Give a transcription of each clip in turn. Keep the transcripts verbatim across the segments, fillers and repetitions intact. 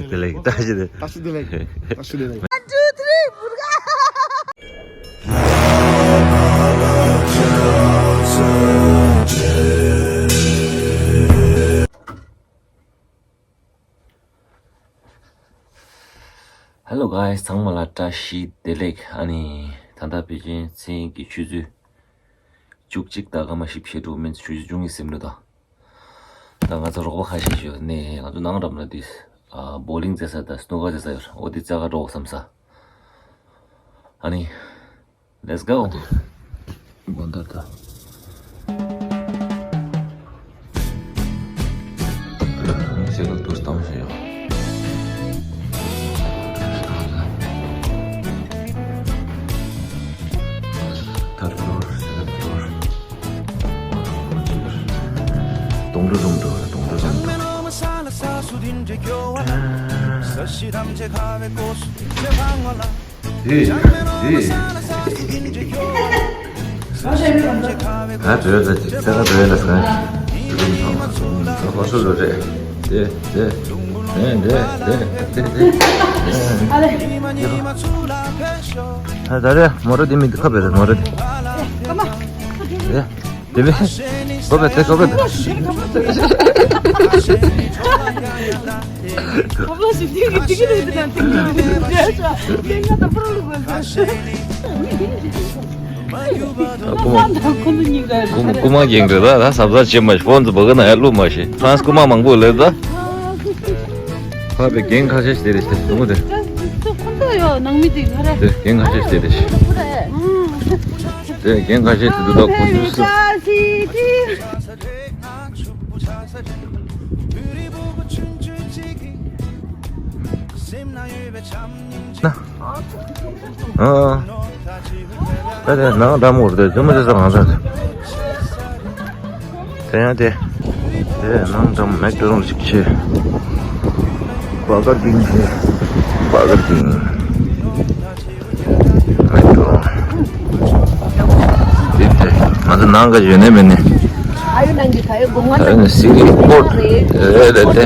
བདེ་ལེགས། བཀྲ་ཤིས་བདེ་ལེགས། བཀྲ་ཤིས་བདེ་ལེགས། བཀྲ་ཤིས་བདེ་ལེགས། Hello guys, ཚང་མ་ལ་བཀྲ་ཤིས་བདེ་ལེགས། ཨ་ནི་ད་ལྟ་དཔེ་ཅན་མཚན་གྱི་ཆུ་ཚོད་བཅུ་གཅིག་དང་སྐར་མ་བཞི་བཅུ་ཞེ་དྲུག་མིན་ཆུ་ཚོད་བཅུ་གཉིས་ཟིན་འགྲོ་དང་། ད་ང་ཚོ་རོགས་པ་ཁ་ཤས་ཤིག་ཡོད་ནས་ང་ཚོ་ནང་འགྲམ་ལ་དེ་ཨ་བོ་ལིང་རྩེ་ས་དང་སྣུ་ཀར་རྩེ་ས་ཡོད། འོ་དེ་རྩེ་ག་འགྲོ་བསམ་ས། ཨ་ནི། Let's go. དགོང་དག་ད། སེ་ལ་དུས་གཏམ་ཞིག་ཡོད། ཐར་ཐོར་སེ་ལ་ཐོར། དུང་འགྲོ་དུང་འགྲོ་དུང་འགྲོ་དུང་འགྲོ། ཨེ། ཨེ། ཨ་བྲོས་ད་ཅིག་ས་ག་བྲོས་ལ་སོང་། ཧོ་སུ་རུ་རེད། དེ་དེ་དེ་དེ་དེ་དེ་ཨ་ད་རེ་མོ་ར་དེ་མི་ཁ་བེ་རེད་མོ་ར་དེ། དེ་དེ་མི་ཀོ་བེ་དེ་ཀོ་བེ་དེ། ཁོ་པ་ཞིག་དེ་གི་དེ་གི་རེད་དེ་དང་དེ་གི་རེད་དེ་དང་དེ་ང་དང་པར་ལུག་གོ་ས། རྐུ་མ་རྐུ་མ་རྐུ་མ་རྐུ་མ་རྐུ་མ་རྐྱེན་རེད་ད། ད་ཟབ་ཟབ་བྱེད་མ་ཤེས། ཕོན་ཙི་བ་ག་ན་ཡར་བླུག་མ་ཤེས། ཧྥ་རན་སི་རྐུ་མ་མང་པོ་ལེ་ད། ཕ་བའི་རྐྱེན་ཁ་ཤས་ཤིག་དེ་རེད་དེ་རྐུ་མ་དེ། ཁོ་ཚོ་ཡོད་ནང་མི་དེ་ཁ་རེད། དེ་རྐྱེན་ཁ་ཤས་ཤིག་དེ་རེད་ཤི། དེ་རྐྱེན་ཁ་ཤས་ཤིག་འདུག་ད་ཁོ་ཚོས་སུ། ན། ཨ། ད་དེ་ནང་འགྲམ་འོར་དེ་ཇོ་མོ་ཇོ་ས་རང་ས། དེ་ཡང་དེ། དེ་ནང་འགྲམ་མེག་ཌོ་ནལ་ཞིག་ཆེ། བྷར་གར་ཀིང་ཆེ། བྷར་གར་ཀིང་། མེག་ཌོ་ནལ། དེ་དེ་ང་ཚོ་ནང་ག་ཡོད་ནས་མེད་ནས། ཨ་ཡོད་ནང་གི་ཁ་ཡོད་གོང་མ་ཨ་ནི་སི་རི་པོར་ཊི་རེད་རེད་དེ།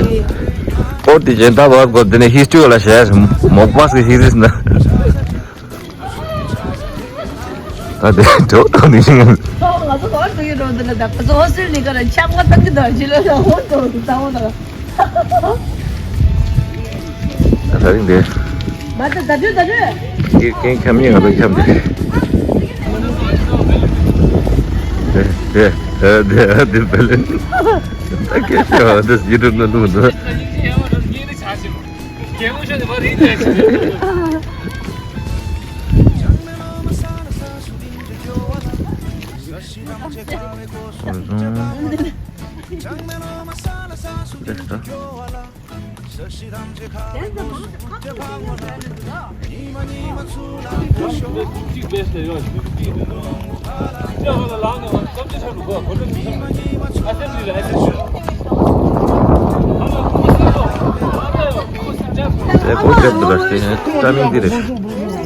པོར་ཊི་དེ་ད་བར་གོ་དེ་ནས་ཧིས་ཊོ་རི་ལ་བྱས་མོག་པ་སི་ཧི་རིས་ན། ད་དེ་འགྲོ་དང་ནི་ཤིང་། ང་ཚོ་ག་བར་དུ་ཡོད་འགྲོ་འདི་ལ་ད་ཁོ་ཚོ་ཧོ་སི་ཊེལ་ནས་ཀ་ལ་ཆག་མ་བཏང་གི་འདུག་ཅི་ལ་ལ་ཧོ་ཏོ་ཏ་ཧོ་ཏོ། ད་རིང་དེ། མ་ད་ད་དུས་ད་དུས། ཀྱི་རྐྱེན་འཁྱམ་ཉེ་ང་ཚོ་འཁྱམ་དེ། དེ་དེ་དེ་དེ་དེ་བེ་ལེན། ད་སྐད་ཆ་འདི་ཡིད་དུ་ན་ལུང་འདུག་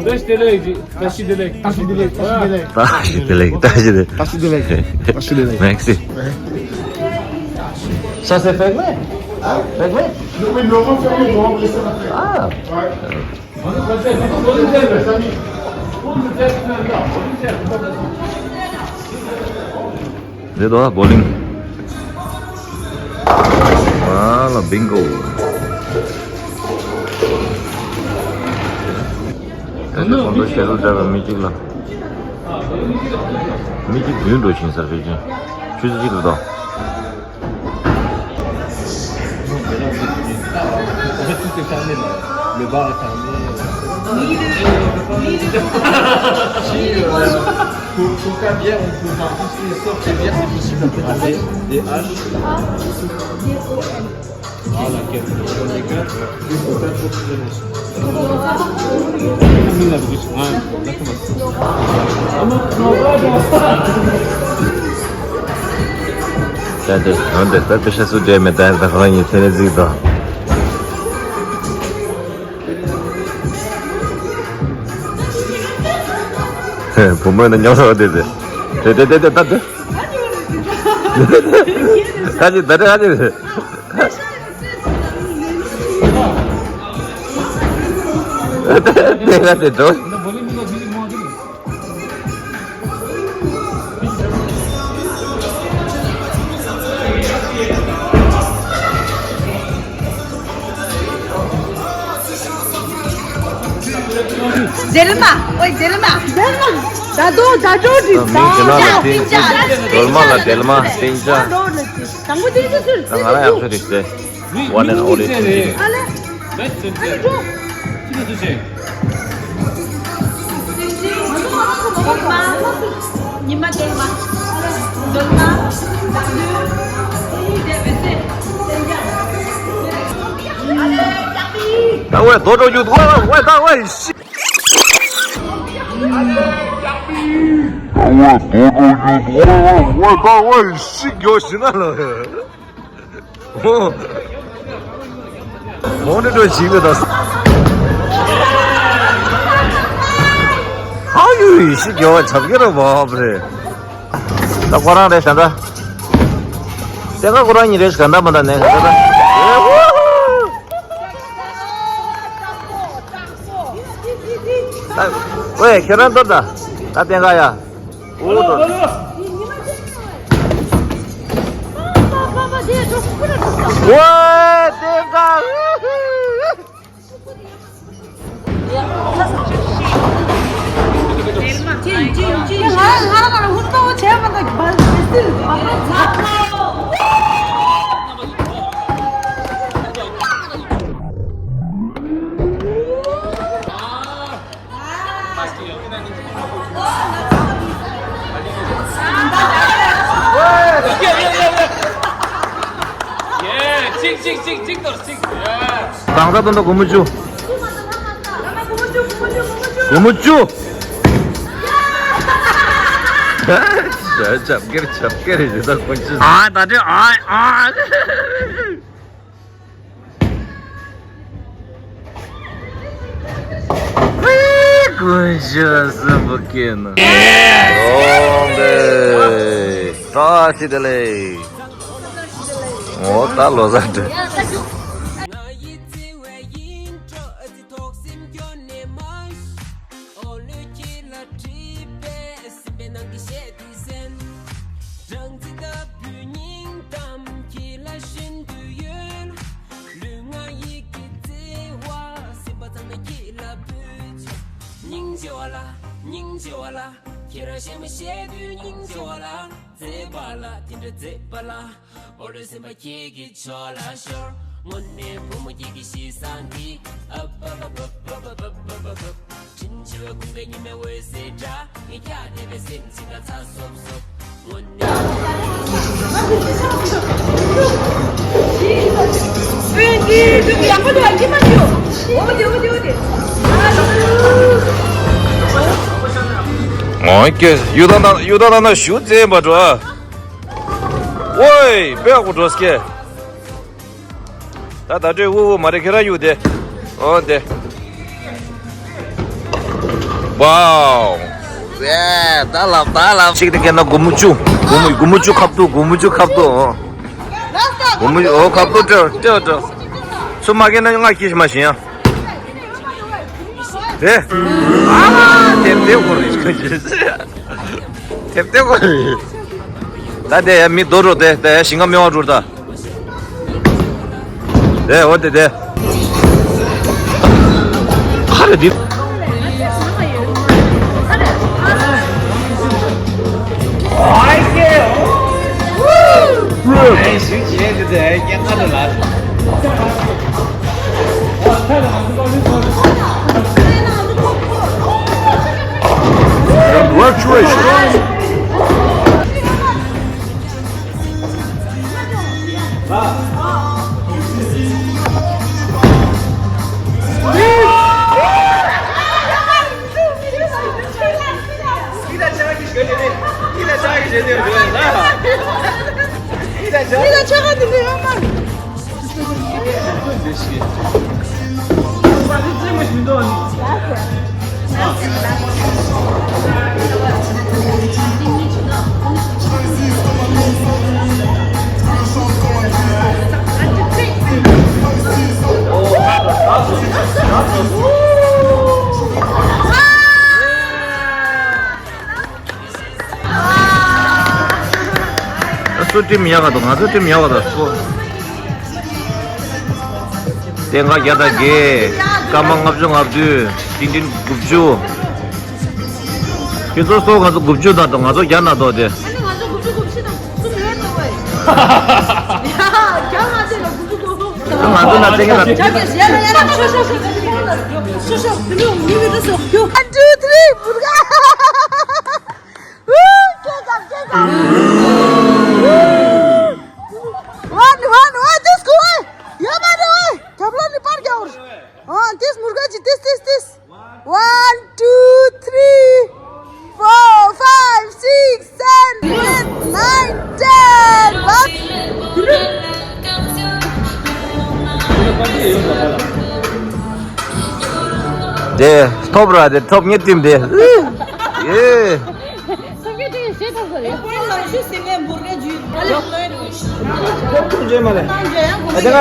ད་ཤི་དེ་ལེགས། ད་ཤི་དེ་ལེགས། ད་ཤི་དེ་ལེགས། ད་ཤི་དེ་ལེགས། ད་ཤི་དེ་ལེགས། ད་ཤི་དེ་ལེགས། ད་ཤི་དེ་ལེགས། ད་ཤི་དེ་ལེགས། ད་ཤི་དེ་ལེགས། མེག་སི། Ça c'est fermé? Hein? Fermé? Oui, normalement fermé, normalement laissé la ferme. Ah. Ouais. འདི་དོ་བོ་ལིང་། ཝ་ལ་བིང་གོ། ད་ནི་ཁོང་ཚོ་ཤེས་རོགས་བྱ་བའི་མི་གཅིག་ལ། མི་གཅིག་བདུན་འགྲོ་ཤིང་སར་ཕེབས་ཀྱིན། ཆུ་ཚོད་གཅིག་ལ་དང་། En fait, tout est fermé là. Le bar est fermé. Si, euh, pour, pour faire bière, on peut faire juste les sortes de bière, c'est possible. On peut faire des, des haches. Voilà, quatre. On est quatre. Il faut pas trop se mélanger. ད་དེ་འོན་ཏེ་ད་དེ་ཤ་སུ་འདྲེས་མེད་ད་ད་ཁོ་རང་ཉིད་ཚེ་ནས་གཟིགས་དང་། བུ་མོ་ནི་ཉོ་རོགས་དེ་དེ་དེ་དེ་དེ་ད་དེ་ད་ཅི་ད་དེ་ཨ་དེ་རེད། ད་ཤ་སུ་འདྲེས་མེད་ད་ད་ཁོ་རང་ཉིད་ཚེ་ནས་གཟིགས་དང་། དེ་ག་དེ་འགྲོ། རྫེར་མ། ཨོའི་རྫེར་མ། རྫེར་མ། ད་དོ་ད་དོ་དྲི་ད་མིང་ཇི་ན་ལ་ཏིན་ཅ། སྒྲོལ་མ་ལ་སྒྲེལ་མ་ཏིན་ཅ། དང་པོ་ཏིན་ཅ་ཟེར། ད་ང་རང་ཡག་ཤོས་རེད་ཟེར། One and only ཏིན་ཅ། ཨ་ལེ། ཨ་ལེ་འགྲོ། ཉི་མ་ཐེངས་མ། འདོད་མ། བདག་འདོད། དེ་ཡི་དེ་བེ་སེ། ད་ཝེ་རྡོ་འགྲོ་རྒྱུ་ཝེ་ཝེ་ད་ཝེ་ཤི། ཝེ་ད་ཝེ་ཤི་རྒྱོ་ཤི་ན་ལོ། ཧོ། ཧོ་ནི་འགྲོ་ཞིག་ནི་ད། ཧ་ཡུ་ཡི་ཤི་རྒྱོ་བ་ཆབ་ཀྱི་ར་བབ་རེད། ད་ཁོ་རང་རེད་ཤ་འདྲ། དེ་ག་ཁོ་རང་ཉིད་རེད་ཤ་འདྲ་མ་ད་ནས་ཤ་འདྲ། ཨེ་ཧུ། ད་ཝེ་ཁྱེད་རང་ཏོ་ད། ད་བསྟན་ག་ཡ། ཨོ་ཏོ། ཝེ་བསྟན་ག། གང་ཟག་དོན་དུ་སྒོར་མོ་བཅུ། སྒོར་མོ་བཅུ། ཆབ་ཀེར་ཆབ་ཀེར་རེད་ད་ཁོང་ཅི། ཨ་ད་དེ་ཨ་ཨ། ཀུན་ཤེས་སེམས་པ་སྐྱེས་ན། འོང་དེ། བཀྲ་ཤིས་བདེ་ལེགས། འོ་ད་ལོ་གསར་འདྲ། སྦྲང་རྩི་ལྟ་བུའི་སྙིང་གཏམ་ཁྱེད་ལ་བཤད་དུ་ཡོད། ལུས་ངག་ཡིད་ཀྱི་བརྩེ་བ་སེམས་པ་ཚང་མས་ཁྱེད་ལ་འབུལ་ཆོག་སྙིང་རྗེ་བ་ལ། སྙིང་རྗེ་བ་ལ། ཁྱེད་རང་གཞན་མ་བཤད་དུས་སྙིང་རྗེ་བ་ལ། བརྩེ་བ་ལ་དེ་འདྲ་བརྩེ་བ་ལ། འོ་ལོས་སེམས་པ་ཁྱེད་ཀྱི་ཕྱོགས་ལ་ཤོར། དངོས་གནས་བུ་མོ་ཁྱེད་ཀྱི་གཤིས་བཟང་གི། ཨ་པ་པ་པ་པ་པ། དྲིན་ཆེ་བའི་ཀུན་དགའ་ཉི་མའི་འོད་ཟེར་འདྲ། ངས་ཁྱེད་བསྡད་པའི་སེམས་ཅིག་ལ་ཚ་སོབ་སོབ། དངོས་གནས། འོ་ཀྱེ་གཡུ་ཐང་དང་གཡུ་ཐང་དང་ཞུ་རྩེན་པ་འགྲོ་ཨ། ཝོའི་དཔེ་ཡག་པོ་འགྲོ་སྐྱེ། ད་ད་སྤྲོད་ཝུ་ཝུ་མ་རེད་ཁྱེད་རང་གཡུག་དེ། འོ་དེ། ཝའོ། ཝེ་ད་ལབ་ད་ལབ་ཅིག་དེ་ཁྱེད་ན་སྒོར་མོ་བཅུ། སྒོར་མོ་སྒོར་མོ་བཅུ་ཁབ་ཏུ་སྒོར་མོ་བཅུ་ཁབ་ཏུ་འོ། སྒོར་མོ་འོ་ཁབ་ཏུ་སྤྲོད་སྤྲོད་སྤྲོད། སུ་མ་ཁྱེད་ན་ང་ཁྱེད་ཤི་མ་ཤི་ཡང་། དེ། ཨ་དེ་དེ་སྒོར་རེད། དེབ་དེ་གོ་རེད། ད་དེ་ཡ་མི་རྡོ་རོ་དེ་དེ་ཡ་ཞིང་ཁ་མེ་བ་འགྲོ་ད། དེ་འོ་དེ་དེ། ཁ་རེ་དེ། Congratulations. ཚོ་ཊིམ་ཡག་ག་འདུག་ང་ཚོ་ཊིམ་ཡག་ག་འདུག་སྐོར། སྟེང་ཁ་བརྒྱ་དང་བརྒྱད། སྐར་མ་ལྔ་བཅུ་ང་བདུན། ཏིང་ཏིང་དགུ་བཅུ། ཁྱེད་ཚོ་སོ་ང་ཚོ་དགུ་བཅུ་དང་འདུག་ང་ཚོ་བརྒྱ་ན་འདུག་སྟེ། ཨ་ནི་ང་ཚོ་དགུ་བཅུ་གོ་བཞི་དང་གསུམ་ཡོད་འདུག་བས། ཡ། བརྒྱ་མ་བྱས་ལ་དགུ་བཅུ་གོ། ང་ཚོ་ན་ཏིང་ལ། ཡ་ཡ་ཡ། ཤོ་ཤོ་ཤོ། ཤོ་ཤོ། དེ་ནི་མི་མི་དེ་སོ། ཡོ། One, two, three. One, one, one, this go, hey. Yeah, man, hey. Tabla ni par gya aur. Ha, this murga ji, this, this, this. One, two, three, four, five, six, seven, eight, nine, ten. Bas. དེ་ཐོབ་ར་དེ་ཐོབ་ངེས་ཏིམ་དེ། ཡེ། སོ་བྷི་ཡ་ཊི་ཡུན་ཞེས་ཐོབ་ས་རེད། ཁོའི་ལག་ཤུ་ཟིན་ནས་འབུར་ག་ཇུས། ལག་ལོས་རུ། ཁོ་ཁོ་འཇོན་མ་ལེ། ཨ་ཅག་ག་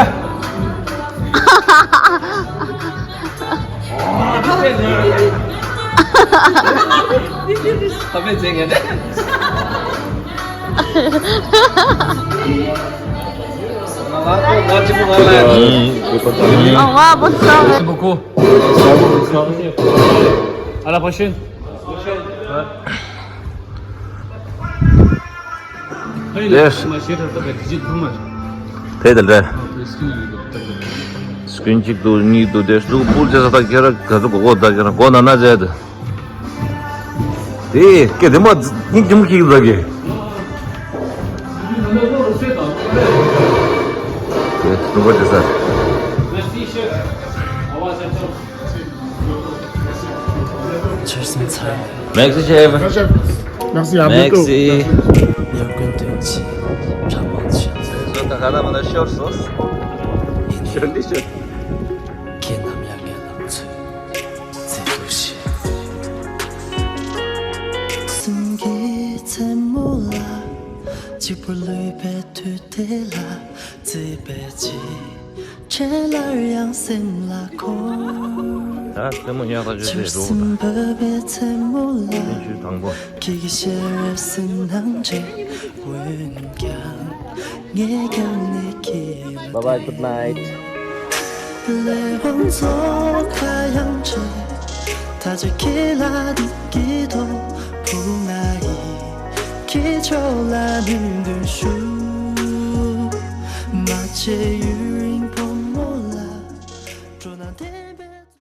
ཁ་པེ་ཙེ་ངན་ནས། ང་ང་ཁོ་ང་གཅིག་པུ་ང་ལ། ཨ་ང་པོ་ཚང་། ཨ་ལ་ཕ་ཤིན། ཡེས། དེ་དེ་འདྲ། སྐྱོན་གཅིག་ཏུ་གཉིས་ཏུ་དེ་སུ་སྤུར་ཆེ་ས་དང་ཁྱེད་རང་ག་ཚོད་གོ་གོ་ད་ཁྱེད་རང་གོ་ན་ན་ཟེར་དུ། དེ་སྐད་དེ་མ་སྙིང་རྗེ་མོ་ཁྱེད་ཀྱི་ཟ་གི། དེ་སུ་པར་དེ་ས། Merci, chef. Merci à vous tous. Merci. Merci. Merci. ད་རྩེད་མོ་ཉག་ཐག་ཆོད་ཟེར་འགྲོ་དང་། བཙན་བྱོལ་དང་པོ། Bye bye, good night.